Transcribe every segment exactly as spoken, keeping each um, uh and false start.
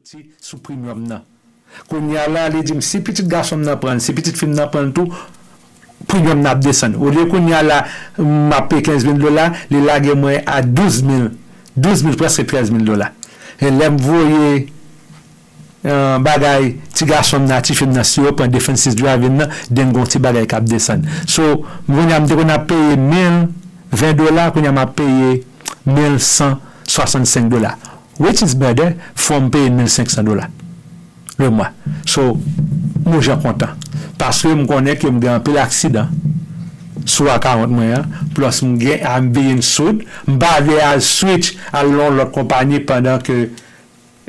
Ti sou premium nan. Kounye a la, li di m, si pitit gason m nan pran l, si pitit fi m nan pran l tou, premium nan ap desann. Olye kounye a la, m ap peye kenz mil dola, li lage mwen a douz mil, douz mil, prèske trèz mil dola. E lè m voye, eh, bagay ti gason m nan, ti fi m nan, si yo pran defensive driving nan, then gon ti bagay k ap desann. So, kounye a m te konn ap peye mil ven dola, kounye a m ap peye mil san swasannsenk dola. Which is better, fò m peye mil senk san dola le mwa. So, m yon jan kontan. Paske m konnen ke m gen anpil aksidan sou akawont mwen an, plus m gen, I'm being sued, m pa vle al switch al yon lòt konpayi pandan ke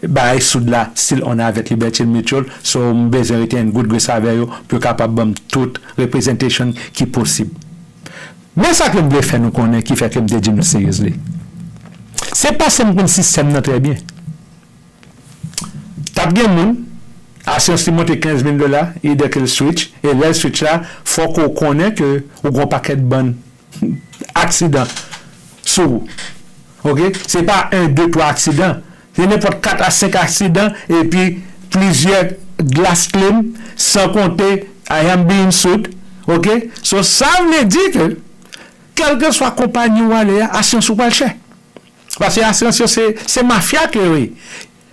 bagay soud la still on avèk Liberty Mutual, so m bezwen rete in good grace avè yo pou yo kapab ban m tout representation ki posib. Men sa ke m vle fè nou konnen ki fè ke m te di nou seriously. Se paske m konn sistèm nan trè byen. T ap gen moun, asirans li monte kenz mil dola, either ke l switch, e lè l switch la, fòk ou konnen ke ou gon pakèt bann aksidan sou ou. Oke? Se pa en, de, twa aksidan. Se nenpòt kat a senk aksidan, epi plizyè glass claim, san konte I am being sued. Oke? So, sa vle di ke, kèlkeswa konpayi w ale a, asirans ou pral chè. Paske asirans yo se, se mafya ke yo ye.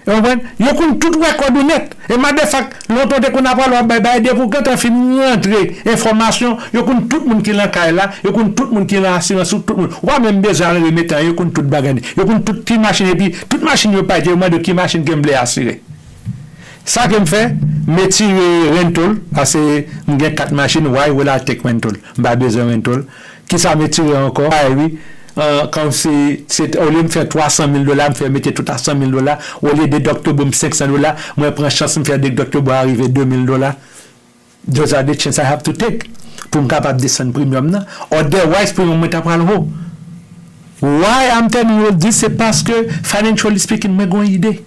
Ou konprann? Yo konn tout rèkòd ou nèt. E matter of fact, lontan w te konn ap pale w ap bay bagay, depi w gentan fin rantre enfòmasyon, yo konn tout moun ki nan kay la, yo konn tout moun ki nan asirans ou, tout moun. Ou pa menm bezwen al remèt anyen, yo konn tout bagay. Yo konn tout ki machin, epi tout machin yo parèt, yo mande w ki machin ke m vle asire. Sa ke m fè, m retire rental, paske m gen kat machin, why will I take rental? M pa bezwen rental. Kisa m retire ankò? Ay wi, eh, kòmsi, se, olye m fè twa san mil dola, m fè mete tout a san mil dola, olye deductible m senk san dola, mwen pran chans m fè deductible a rive de mil dola. Those are the chance I have to take pou m kapab desann premium nan. Otherwise, premium mwen ta pral wo. Why I'm telling you this, se paske, financially speaking, mwen gon ide.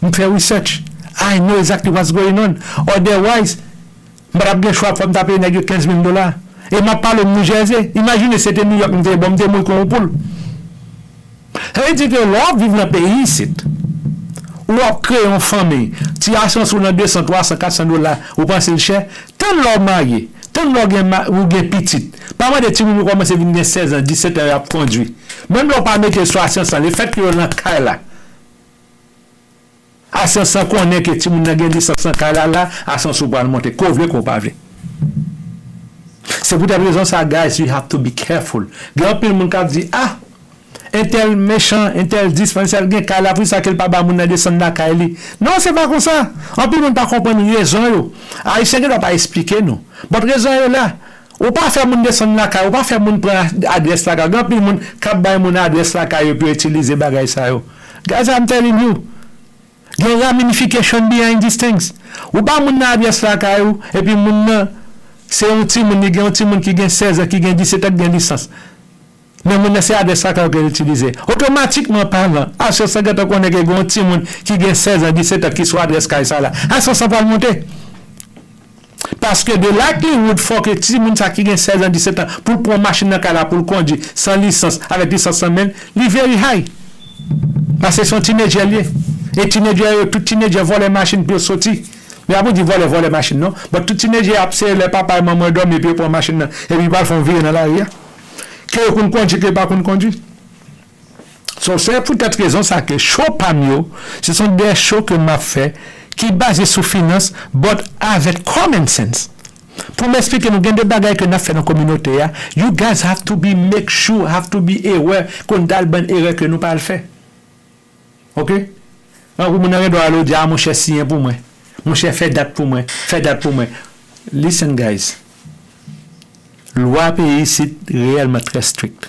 M fè research. I know exactly what's going on. Otherwise, m pa t ap gen chwa, fò m ta peye nèg yo kenz mil dola. E m ap pale w New Jersey. Imajine se te New York m te ye, bon, m te mouri kon yon poul. Sa vle di ke lè w ap viv nan peyi isit, ou ap kreye yon fanmi, ti asirans ou nan de san, twa san, kat san dola, ou panse l chè? Tann lè w marye, tann lè w gen ma-, ou gen pitit. Pa mande timoun yo kòmanse vin gen sèz an, disèt an, y ap kondwi. Menm lè w pa mete l sou asirans lan, lefètke yo nan kay la, asirans lan konnen ke timoun nan gen lisans nan kay la, la, asirans ou pral monte, ke w vle, ke w pa vle. Se poutèt rezon sa, guys, you have to be careful. Gen anpil moun k ap di, ah, entèl mechan, entèl dis, entèl gen kay la, poukisa ke l pa ba moun nan desann lakay li? Non, se pa konsa. Anpil moun pa konprann rezon yo. Ayisyen gendwa pa esplike nou. But rezon yo la. Ou pa fè moun desann lakay, ou pa fè moun pran adrès lakay. Gen anpil moun k ap bay moun adrès lakay yo pou yo itilize bagay sa yo. Guys, I'm telling you, gen ramification behind these things. Ou ba moun nan adrès lakay ou, epi moun nan, se yon timoun, li gen yon timoun ki gen sèz an, ki gen disèt an, ki gen lisans. Men moun nan se adrès lakay ou ke l itilize. Otomatikman palan, asirans lan gentan konnen ke gen yon timoun ki gen sèz an, disèt an, ki sou adrès kay sa la. Asirans lan pral monte. Paske the likelihood for ke timoun sa ki gen sèz an, disèt an, pou l pran yon machin nan kay la, pou l kondwi, san lisans, avèk lisans nan men l, li very high. Paske se yon teenager li ye. E teenager yo, tout teenager vòlè machin pou yo soti. Men ap di vòlè, vòlè machin non. But tout teenager ap sere lè papa e manman yo dòmi epi yo pran machin nan. Epi yo pral fè yon vire nan lari a. Ke yo konn kondwi, ke yo pa konn kondwi. So, se poutèt rezon sa ke show pa m yo, ce sont des shows ke m ap fè ki baze sou finans, but avèk common sense. Pou m eksplike nou, gen de bagay ke n ap fè nan kominote a, you guys have to be make sure, have to be aware, konn dal bann erè ke nou pa al fè. Oke? Tankou moun nan gen dwa ale w di, a, monchè, siyen pou mwen. Monchè, fè dat pou mwen. Fè dat pou mwen. Listen, guys. Lwa peyi isit reyèlman trè strict.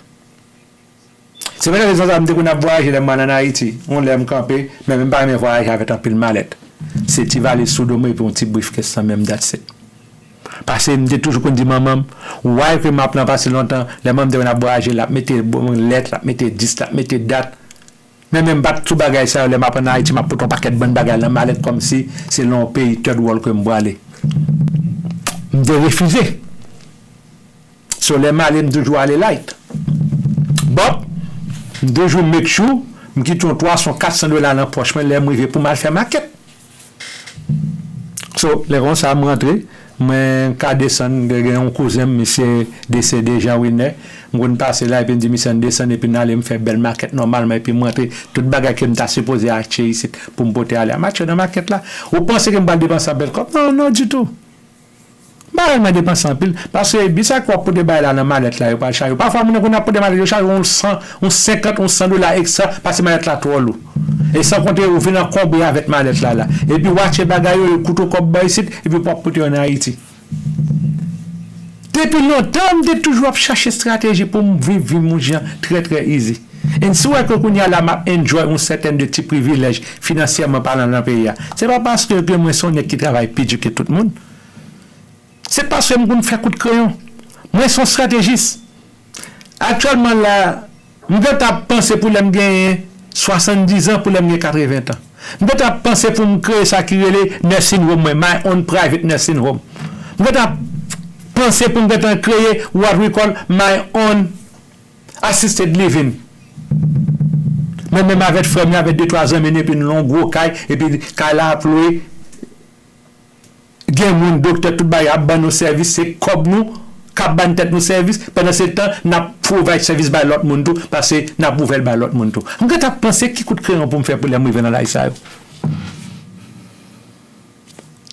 Se poutèt rezon sa, m te konn ap vwayaje lè m al ann Ayiti. Yon lè m kanpe, men m pa renmen vwayaje avèk anpil malèt. Se ti valiz sou do mwen epi yon ti briefcase nan men m, that's it. Paske m te toujou konn di manman m, why ke m ap nan pase lontan, lè manman m te konn ap vwayaje, l ap mete bon lèt, l ap mete dis, l ap mete dat. Men, men m pa t sou bagay sa yo, lè m ap ann Ayiti, m ap pote yon pakèt bann bagay nan malèt kòmsi se nan yon peyi third world ke m prale. M te refize. So, lè m ale, m toujou ale light. But, m toujou make sure M kite yon twa san, kat san dola nan pòch mwen lè m rive pou m al fè makèt. So, lè konsa, m rantre, mwen ka desann, gen yon kouzen m, misye desede, Jean Wilner. M konn pase la, epi m di misye ann desann, epi n ale, m fè bèl makèt nòmalman, epi m rantre, tout bagay ke m ta sipoze achte isit pou m pote ale a, m achte nan makèt la. Ou panse ke m pral depanse anpil kòb? Non, non, ditou. M pa rèlman depanse anpil, paske bis ak w ap pote bagay la nan malèt la, yo pral chaje w. Pafwa, moun yo konn ap pote malèt, yo chaje w yon san, yon senkant, yon san dola ekstra, paske malèt la twò lou. E san konte, ou vin ankonbre avèk malèt la, la. Epi w achte bagay yo, yo koute w kòb bò isit, epi w p ap pote yo ann Ayiti. Depi lontan, m te toujou ap chache estrateji pou m viv vi m yon jan trè, trè easy. And si w wè ke kounye a la, m ap enjoy yon sètèn de ti privilèj finansyèman palan nan peyi a, se pa paske ke mwen se yon nèg ki travay pi di ke tout moun. Se paske m konn fè kout kreyon. Mwen se yon estratejis. Aktyèlman la, m gentan ap panse pou lè m genyen swasanndiz an, pou lè m gen katreven tan. M gentan ap panse pou m kreye sa ki rele nursing home mwen, my own private nursing home. M gentan ap panse pou m gentan kreye what we call my own assisted living. Mwen menm avèk frè m yo, avèk de twa zanmi nou, epi nou nan yon gwo kay, epi kay la ap lwe, gen moun, doktè, tout bagay ap ban nou sèvis, se kòb nou k ap ban tèt nou sèvis, pandan se tan, n ap provide sèvis bay lòt moun tou, paske n ap ouvè l bay lòt moun tou. M gentan ap panse ki kout kreyon pou m fè pou lè m rive nan laj sa yo.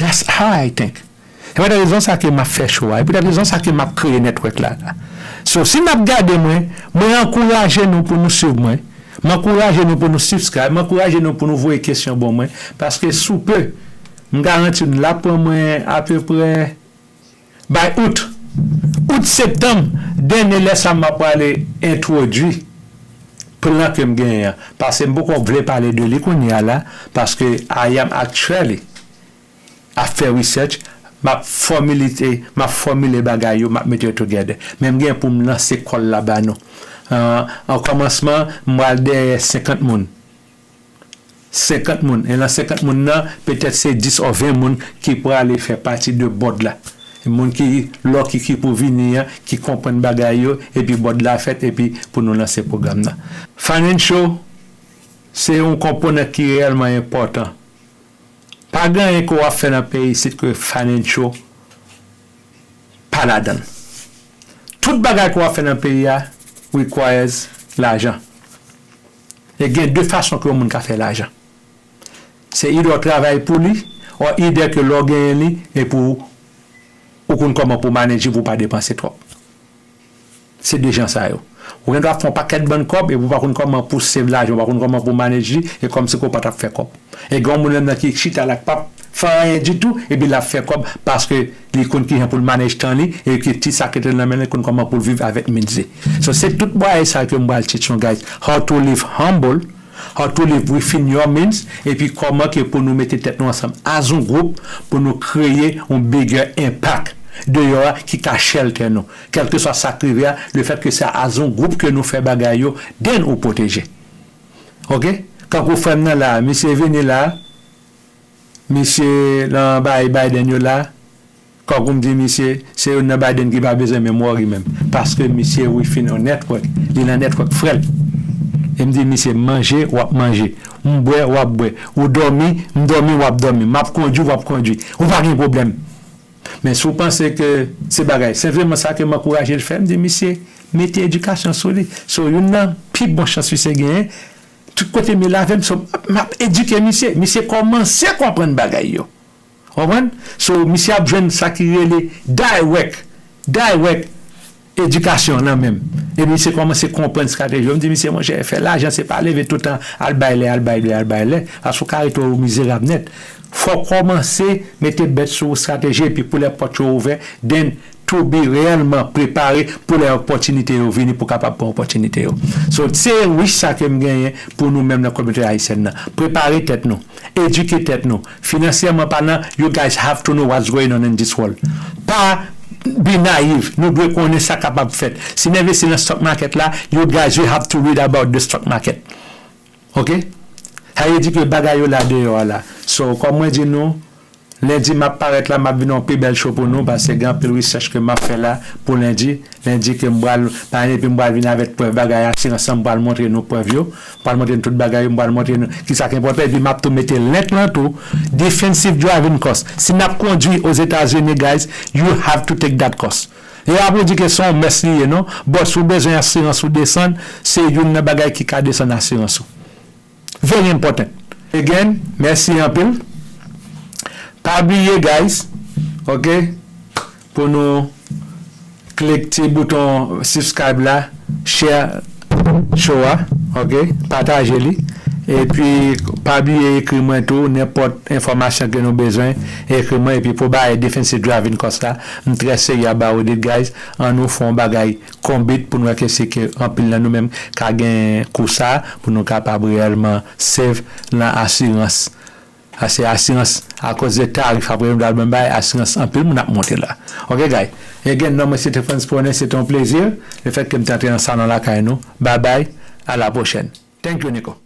That's how I think. E poutèt rezon sa ke m ap fè show a, e poutèt rezon sa ke m ap kreye network la, la. So, si n ap gade mwen, mwen ankouraje nou pou nou swiv mwen. M ankouraje nou pou nou subscribe, m ankouraje nou pou nou voye kesyon ban mwen, paske sou pe, m garanti nou, l ap pran mwen apeprè bay out. Out, septanm, dènye lè sa m ap prale entwodui plan ke m genyen an. Paske m poko vle pale de li kounye a la, paske I am actually ap fè research, m ap fòmilite, m ap fòmile bagay yo, m ap mete yo together. Men m gen pou m lanse kòl la ba nou. An, an kòmansman, m pral dèyè senkant moun. Senkant moun. E nan senkant moun nan, petèt se dis ou ven moun ki prale fè pati de board la. Moun ki lucky ki pou vini an, ki konprann bagay yo, epi board la fèt, epi pou nou lanse pwogram nan. Financial, se yon konponan ki reyèlman enpòtan. Pa gen anyen ke w ap fè nan peyi isit ke financial pa ladan l. Tout bagay ke w ap fè nan peyi a requires lajan. E gen de fason ke yon moun ka fè lajan. Se either w travay pou li, or either ke lè w genyen li, e pou ou konn kòman pou manage li pou w pa depanse twòp. Se de jan sa yo. Ou gen dwa fè yon pakèt bann kòb, epi w pa konn kòman pou save lajan, w pa konn kòman pou manage li, e kòmsi ke w pa t ap fè kòb. E gen yon moun menm nan ki chita la, k p ap fè anyen ditou, epi l ap fè kòb, paske li konn kijan pou l manage tan li, e ke ti sa ki te nan men li, konn kòman pou l viv avèk mizè. So, se tout bagay sa ke m pral teach nou, guys. How to live humble, how to live within your means, epi kòman ke pou nou mete tèt nou ansanm as yon gwoup, pou nou kreye yon bigger impact deyò a ki ka shelter nou. Kèlkeswa sa k rive a, le fèt ke se as yon gwoup ke nou fè bagay yo, then ou pwoteje. Oke? Kankou frè m nan la, misye vini la, misye nan bagay Biden yo la, kankou m di misye, se youn nan Biden ki pa bezwen menm worry menm. Paske misye within a network, li nan network frè l. E m di misye, manje, w ap manje. M bwè, w ap bwè. Ou dòmi, m dòmi, w ap dòmi. M ap kondui, w ap kondui. Ou pa gen pwoblèm. Men si w panse ke se bagay, senpleman sa ke m ankouraje l fè, m di, misye, mete edikasyon sou li. So, youn nan pi bon chans misye genyen, tout kote m ye l avè m, so, m ap edike misye. Misye kòmanse konprann bagay yo. Konprann? So, misye ap jwenn sa ki rele direct, direct edikasyon nan men m. E misye kòmanse konprann estrateji yo. M di, misye, monchè, fè lajan, se pa leve toutan, al bay lè, al bay lè, al bay lè. Paske w ka retwouve w mizerab nèt. Fò w kòmanse mete bèt sou estrateji, epi pou lè pòt yo ouvè, then to be reyèlman prepare pou lè opòtinite yo vini, pou kapab pran opòtinite yo. So, se wish sa ke m genyen pou nou menm nan kominote ayisyèn nan. Prepare tèt nou, edike tèt nou. Finansyèman palan, you guys have to know what's going on in this world. Pa be naive, nou dwe konnen sa kapab fèt. Si n envesti nan stock market la, you guys, you have to read about the stock market. Oke? Sa vle di ke bagay yo la deyò a la. So, kòm mwen di nou, Lendi m ap parèt la, m ap vin yon pi bèl show pou nou, paske gen anpil research ke m ap fè la pou lendi. Lendi ke m pral, pa epi m pral vin avèk prèv bagay asirans lan, m pral montre nou prèv yo. M pral montre nou tout bagay yo, m pral montre nou kisa ki enpòtan, epi m ap tou mete link lan tou, defensive driving course. Si n ap kondwi Ozetazini, guys, you have to take that course. E pa pou di ke se yon must li ye, non. But si w bezwen asirans ou desann, se youn nan bagay ki ka desann asirans ou. Very important. Again, mèsi anpil. Pa bliye, guys, ok, pou nou klik ti bouton subscribe la, share show a, ok, pataje li. Epi, pa bliye ekri mwen tou, nenpòt enfòmasyon ke nou bezwen, ekri mwen, epi pou bagay defensive driving course la, m trè serye about it, guys. Ann nou fè yon bagay konbit pou nou wè ke si ke anpil nan nou menm ka gen kou sa, pou nou kapab reyèlman save nan asirans. Paske asirans, akoz de tarif apre nou dal bay, asirans anpil moun ap monte la. Ok, guys. Again, non mwen se te Frantz Pwonè, se te yon plezi. Le fèt ke m te antre nan salon lakay nou. Bye bye, à la prochaine. Thank you, Nico.